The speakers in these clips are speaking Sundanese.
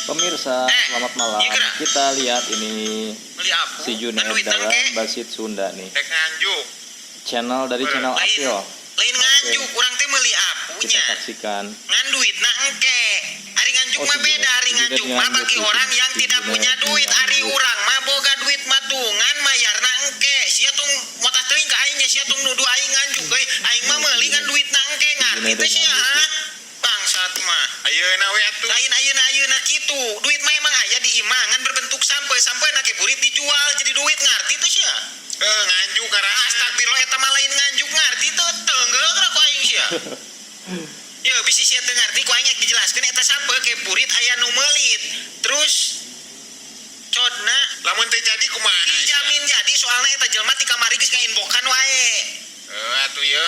Pemirsa, selamat malam. Kita lihat ini si Juned dalam Basit Sunda nih. Channel dari channel Apil. Lain nganjuk, urang teh meuli apunya. Kita saksikan. Ngan duitna engke. Ari nganjuk mah beda, ari nganjuk mah bagi orang yang tidak punya duit, ari urang mah boga duit matungan mayarna engke. Sia tong motah teuing ka aing nya, sia tong nuduh aing nganjuk euy. Aing mah meuli ngan duitna engke, ngarti teh sia. Bangsat mah. Ayeuna we atuh. Lain ayeuna ayeuna kitu. Duit mah emang aya di imah ngan berbentuk sampeu, sampeuna ke burit dijual jadi duit, ngarti teh sia. Nganjuk karena astagfirullah eta mah lain nganjuk, ngarti teu tenggel geura ku aing sia. Ya bisi sia teu ngarti ku aing dijelaskeun eta sampeu ke burit aya nu meulit. Terus codna lamun teu jadi kumaha? Dijamin jadi soalna eta jelema ti kamari geus ngainbokan wae. Atuh ye.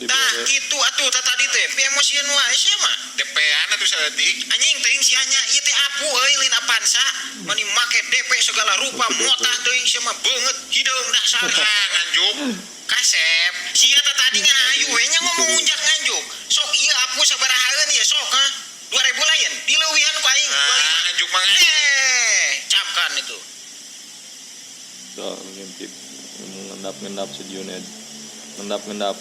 Tah kitu atuh tah tadi teh emosieun wae sia mah. DP-an atuh saeutik. Anjing teuing sia nya ieu teh apu euy lain Avanza. Mani make DP segala rupa motah teuing sia mah beungeut hideung dasar nganjuk. Kasep sia teh tadi ngan hayu we nya ngomong unjak nganjuk. Sok ieu apu sabarahaeun ieu sok ha. 2000 lain dileuwihan ku aing 25. Nganjuk mah. Camkan itu. Tuh ngintip ngendap-ngendap si Juned. Ngendap-ngendap.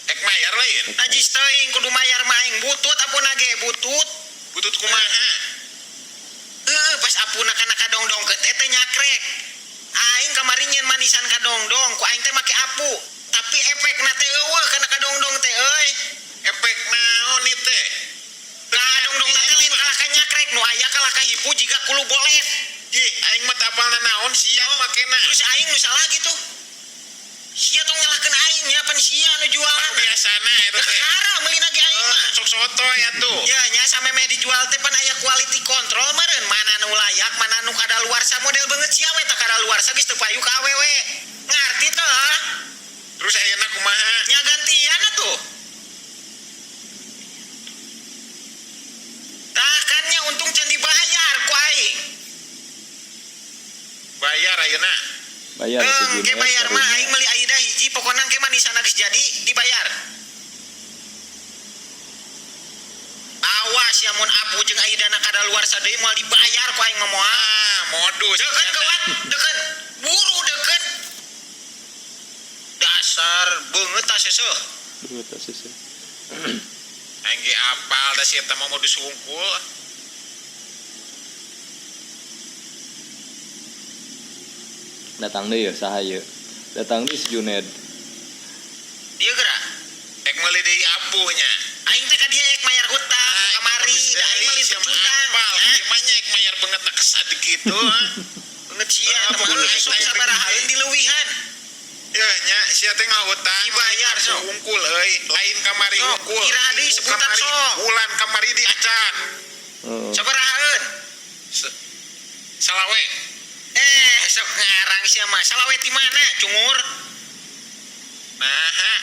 Ek mayar lain. Najis teuing kudu mayar mah aing butut apuna ge butut. Butut kumaha? Heeh, pas apuna kana kadongdong ke teh teh nyakrek. Aing kamari nyeun manisan kadongdong, ku aing teh make apu. Tapi efekna teh eueuh kana kadongdong teh euy. Efek naon ieu teh? Kadongdong teh lain kalah ka nyakrek, nu aya kalah ka hipu jiga kulu bolet. Ih, aing mah teu apalna naon sia makena. Terus aing nu salah gitu. Sia tong nyalahkeun aing nya pan sia nu jualan. Biasana eta teh. Kakara meuli ge aing mah. Sok sotoy atuh. Ya nya samemeh dijual teh pan aya quality control meureun, mana nu layak, mana nu kadaluarsa model beungeut sia we teh kadaluarsa geus teu payu ka awewe. Ngarti teh? Terus ayeuna kumaha? Nya gantian atuh. Tah kan nya untung can dibayar ku aing. Bayar ayeuna. Bayar si Juned. Ke bayar mah aing meuli Aida hiji pokona ke manisan geus jadi dibayar. Awas ya mun apu jeung Aidana kadaluarsa deui moal dibayar ku aing mah moal. Ah, modus. Deukeun geuwat, deukeun. Buru deukeun. Dasar beungeut tah seuseuh. Beungeut tah seuseuh. Aing ge apal da si eta mah modus hungkul. Datang deui ya saha ieu? Datang deui si Juned. Dieu geura. Ek meuli deui apunya. Aing teh ka dieu ek mayar hutang kamari, da aing meuli pecundang. Ieu mah nya ek mayar beungeut na kesad kitu. Beungeut sia eta mah sok sabarahaeun dileuwihan. Ya nya sia teh ngahutang dibayar sok. Hungkul euy, lain kamari hungkul. Iraha deui sebutan sok. Bulan kamari di acan. Sabarahaeun? Salawe. Sok ngarang sia mah. Salawe ti mana, cungur? Naha.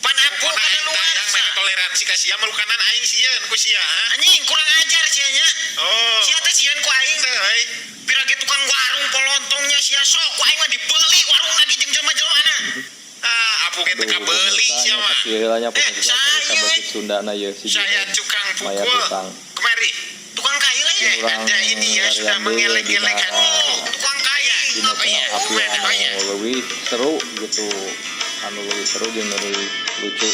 Pan aku kadaluarsa. Yang toleransi ka sia melukanan aing sieun ku sia. Anjing kurang ajar sia nya. Oh. Sia teh sieun ku aing teh euy. Pira ge tukang warung polontongnya sia sok ku aing mah dibeli warung lagi jeung jelema-jelemana. Ah, apu ge teu kabeuli sia mah. Saya Sundana ye si saya tukang pukul. Kemari. Tukang kayu lain. Anda ini ya sudah mengeleng-eleng hati. Tukang kayu. Dina channel Apil anu leuwih seru gitu. Anu leuwih seru jeung leuwih lucu.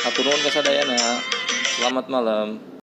Hatur nuhun ka sadayana. Selamat malam.